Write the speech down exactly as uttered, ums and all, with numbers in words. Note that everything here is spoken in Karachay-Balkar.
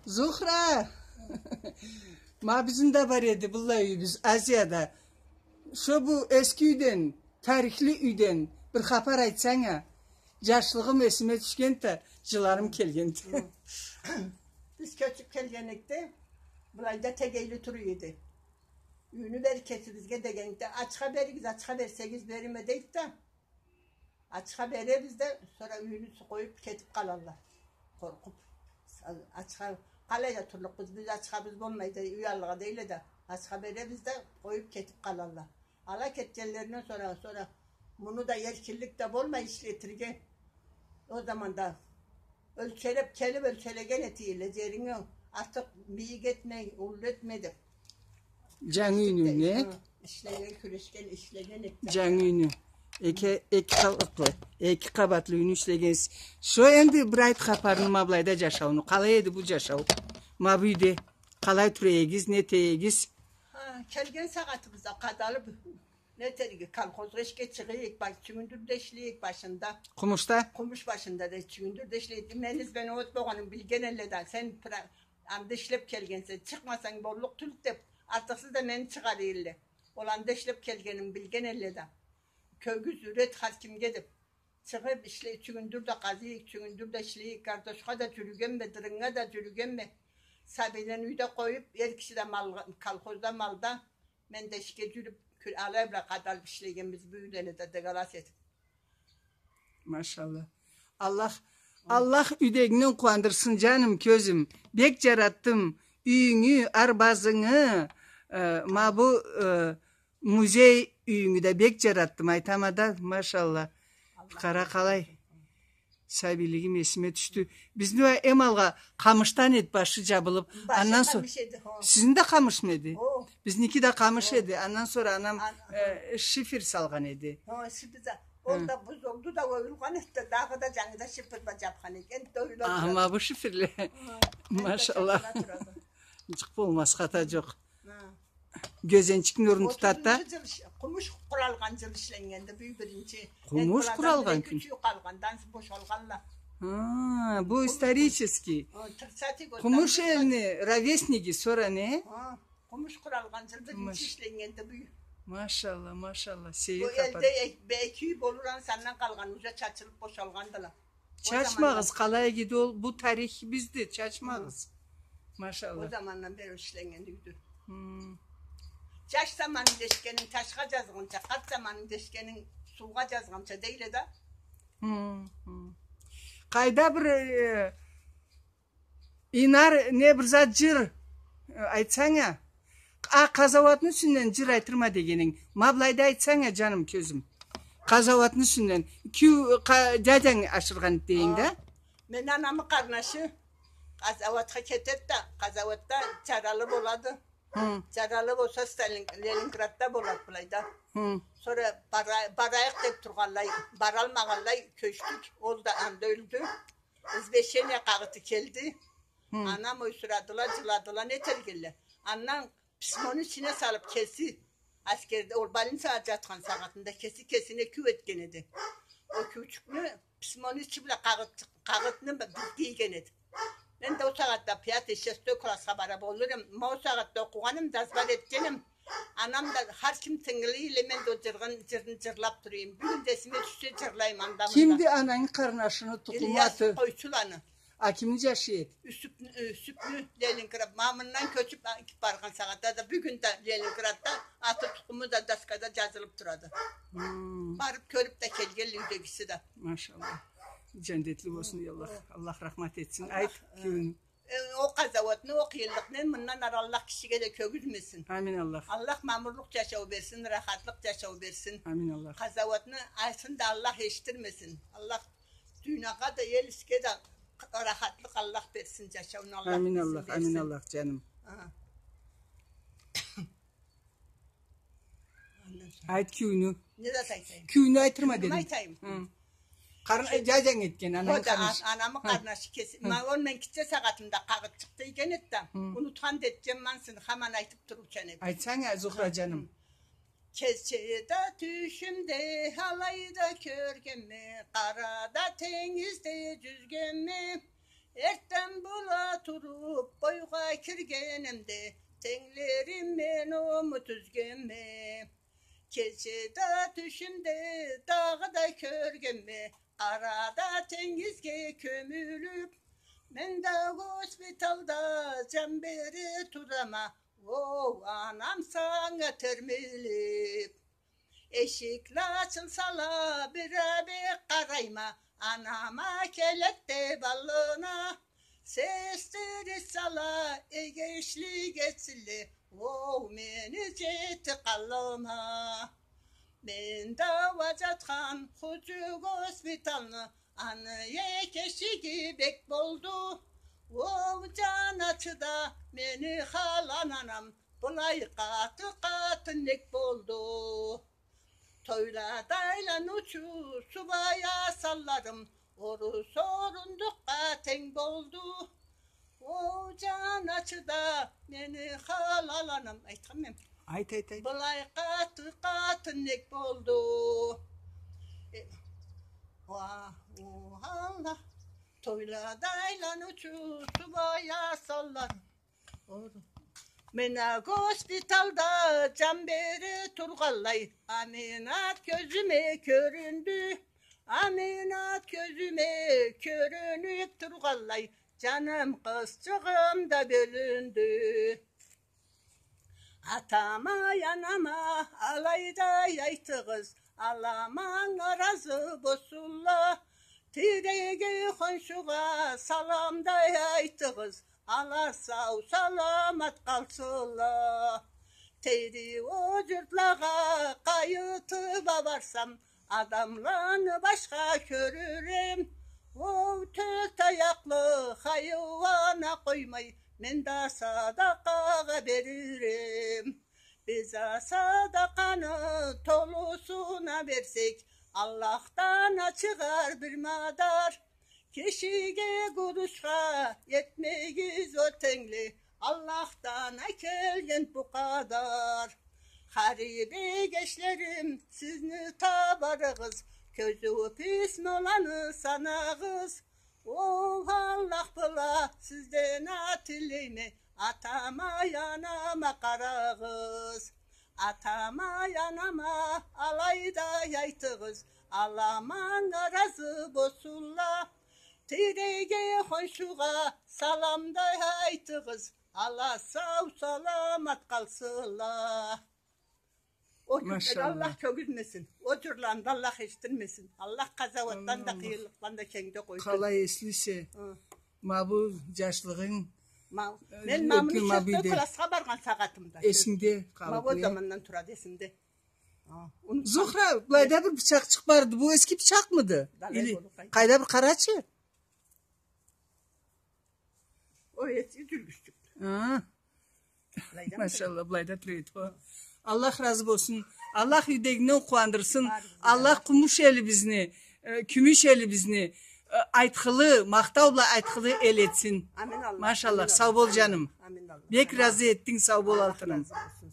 Зухра! Ма бизни да бар эди быллай юйюбюз Азияда. Шо бу эски юйден, тарихли юйден бир хапар айтсанг а. Джашлыгъым эсиме тюшгенди да, джыларым келгенди. Биз кёчюб келгенликде, былайда тегейли тура эди. Юйню бери кесигизге дегенликде, ачха беригиз, ачха берсегиз береме дейди да. Ачха беребиз да, сора юйню къоюб кетиб къалалла. Къоркъуб. Ачха, къалай да турлукъбуз, биз ачхабыз болмайды, юй аллыгъа дейле да. Ачха беребиз да, къоюб кетиб къалалла. Ала кетгенлеринден сора, сора муну да эркинлик да болмай ишлетирге. Ол заманда ёлчелеб келиб, ёлчелеген этелле, джеринги артыкъ бийик этме, уллу этме деб. Джангы юйню, не? Ишлеген, кюрешген, ишлеген эди. Джангы юйню. Эки, эки къабатлы, эки къабатлы юйню ишлегенсиз. Шо энди бир айт хапарынгы ма былайда джашауну. Къалай эди бу джашау? Ма бу юйде къалай тура эдигиз, не эте эдигиз? Ха, келген сагъатыбызда къадалыб, не этерге, колхозгъа ишге чыгъа эдик, ба-, чюгюндюрде ишлей эдик башында. Къумушда? Къумуш башында да чюгюндюрде ишлей эдик. Мени звеновод болгъанымы билген элле да, сен пра-, анда ишлеб келгенсе, чыкъмасанг боллукъ тюлдю деб, артыкъсыз да мени чыгъара элле. Ол анда ишлеб келгеними билген элле да. Кёгюз, юрет хар кимге деб. Чыгъыб ишлей, чюгюндюр да къаза эдик, чюгюндюр да ишлей эдик, картошха да джюрюгенме, дырыннга да джюрюгенме. Сабийлени юйде къоюб, эр киши да малгъа, колхозда малда, мен да ишге джюрюб, кю-, алай бла къадалыб ишлегенбиз бу юйлени да, доголас этиб. Машалла. Аллах, Аллах юйдегингден къууандырсын, джаным, кёзюм. Бек джаратдым. Юйюнгю, арбазынгы, э, ма бу, э, музей юйюнгю да бек джаратдым, айтама да, машалла. Бир къара къалай. Сабийлигим эсиме тюшдю. Бизни уа эм алгъа къамышдан эди башы джабылыб. Башы андан сора къамыш эди, хо. Сизни да къамышмы эди? Хо. Бизники да къамыш эди. Андан сора анам, э, шифер салгъан эди. Хо, шифер да. Ол да бузулду да, оюлгъан эди да, дагъыда джангыдан шифер бла джабхан эди. Энди да оюла турады. Ма бу шиферле. Хо. Машалла. Энди да джабыла турады. Джукъ болмаз, хата джокъ. Ха. Гёзенчикни орнун тутады да. Отузунчу джыл иш-, къумуш къуралгъан джыл ишленнгенди бу биринчи. Къумуш къуралгъан кюн. Эки юй къалгъандан бошалгъанла. Ха, бу исторический. О, тридцатый годдан. Къумуш элни ровесниги сора, не? Ха, къумуш къуралгъан джыл биринчи ишленнгенди бу. Машалла, машалла. Сейир хапар. Бу элде эк-, бир эки юй болур, ансы андан къалгъан уже чачылыб бошалгъандыла. Чачмагъыз, къалай эди ол, бу тарихибизди, чачмагъыз. Машалла. Ол замандан бери ишленнген юйдю. Хы. Джаш заманынг дешгенинг ташха джазгъанча, къарт заманынг дешгенинг суугъа джазгъанча дейле да. Хы, хы. Къайда бир, э, Инар, не бир зат джыр, э, айтсанг а. А, къазауатны юсюнден джыр айтырма дегенинг. Ма былайда айтсанг а, джаным, кёзюм. Къазауатны юсюнден. Кю-, къа-, дядянг ашыргъан дейинг да? Ха. Мени анамы къарнашы къазауатха кетеди да, къазауатда джаралы болады. Хы. Джаралы болса, Сталин-, Ленинградда болады былайда. Хы. Сора бара-, барайыкъ деп тургъанлай, баралмагъанлай кёчдюк. Ол да анда ёлдю. Извещение къагъыты келди. Хы. Анам ойсурадыла, джыладыла, не этелле. Андан письмону ичине салып кеси, аскерде, ол больницада джатхан сагъатында кеси кесине кюу этген эди. Ол кюучюкню письмону ичи бла къагъыт-, къагъытны бизге ийген эди. Мен да ол сагъатда пятый, шестой классха бара болур эм. Ма ол сагъатда окъугъан эм, дазбар этген эм. Анам да хар ким тынгылай элле, мен да ол джыргъын, джырны джырлап тура эм. Бюгюн да эсиме тюшсе, джырлайма анда-мында. Кимди анангы къарнашыны тукъуму, аты? Ильяс Къойчуланы. А кимни джашы эди? Юсюпню, Юсюпню, Ленинград. Ма мындан кёчюп, а, баргъан сагъатда да, бюгюн да Ленинградда аты, тукъуму да доскада джазылып турады. Хм. Барып кёрюп да келген юйдегиси да. Машаллах. Джандетли болсун, Аллах. Аллах рахмат этсин. Аллах, айт, э, кюйюн. Э, ол къазауатны, ол къыйынлыкъны мындан ары Аллах кишиге да кёргюзмесин. Амин, Аллах. Аллах мамурлукъ джашау берсин, рахатлыкъ джашау берсин. Амин, Аллах. Къазауатны айтсын да Аллах эшитдирмесин. Аллах дуниягъа да, эл иске да рахатлыкъ Аллах берсин, джашауну Аллах берсин. Амин, Аллах, амин, Аллах, джаным. Ага. Айт кюйюню. Не зат айтайым? Кюйюню айтырма дедим. Кюйюню айтайым. Хы. Къарна-, джаджанг этген, анамы къарнашы. Анамы къарнашы кеси. Хы. Ма ол мен гитче сагъатымда къагъытчыкъ дейген эди да. Хы. Унутхан да этгенме ансы, хаман айтып турурчан эди. Айтсанг а, Зухра джаным. Кече да тюшюмде алайда кёргенме, къара да тенгизде джюзгенме. Эртден бола Туруп бойгъа киргенимде, тенглерим, мен умут юзгенме. Кече да тюшюмде дагъыда кёргенме, къарада тенгизге кёмюлюп. Мен да госпиталда джан бере турама, оу, анам, санга термилип. Эшикле ачылсала, бир а бек къарайма, анама келет деб аллына. Сестрисала, эгешлик этсинле, оу, мени джети къаллыма. Мен дауа джатхан худжу госпиталны, аны эки эшиги бек болду. Оу, джан ачыда мени халан анам, былай къаты, къаты нек болду. Тойлада айланыучу субай асанларым орус орундукъгъа тенг болду. Оу, джан ачыда мени халан анам. Айтхан мен. Айт, айт, айт. Былай къаты, къаты нек болду. Э, уа, уа, Аллах. Тойлада айланыучу субай асанларым. Мен а госпиталда джан бере тургъанлай, Аминат кёзюме кёрюндю. Аминат кёзюме кёрюнюп тургъанлай, джаным къызчыгъым да бёлюндю. Атама, анама алайда айтыгъыз, Аллах манга разы болсунла. Тиреге, хоншугъа салам да айтыгъыз, ала сау-саламат къалсынла. Тейри ол джуртлагъа къайытып а барсам, адамланы башха кёрюрем. Ол тёрт аякълы хайуан а къоймай, мен да садакъагъа берирем. Биз а садакъаны толусун а берсек, Аллахдан а чыгъар бир мадар. Кишиге, къурушха этмегиз, о тенгле, Аллахдан а келген бу къадар. Харип эгешлерим, сизни табарыгъыз, кёзюу писмоланы санагъыз. Оу, Аллах бла сизден а тилейме, атама, анама къарагъыз. Атама, анама алайда айтыгъыз, Аллах манга разы болсунла. Тиреге, хоншугъа салам да айтыгъыз, ала сау-саламат къалсынла. Ол кюллени Аллах кёргюзмесин. Ол джырланы да Аллах эшитдирмесин. Аллах къазауатдан да, къыйынлыкъдан да кенгде къойсун. Къалай эслисе. Хы. Ма бу джашлыгъынг. Ма, э, мен ма муну ючюн классха баргъан сагъатымда. Эсингде къалып, не? Ма ол замандан турады эсимде. Зухра, былайда бир бычакъчыкъ барды. Бу эски бычакъмыды? Или къайда, бир къарачы. Ол эски джюлгючюкдю. Хы. Машаллах, былайда тура эди. Аллах разы болсун. Аллах юйдегингден къууандырсын. Аллах къумуш элибизни, э, кюмюш элибизни, э, айтхылы, махтау бла айтхылы эл этсин. Амин Аллах. Машаллах, сау бол, джаным. Амин Аллах. Бек разы этдинг, сау бол, алтыным. Аллах разы болсун.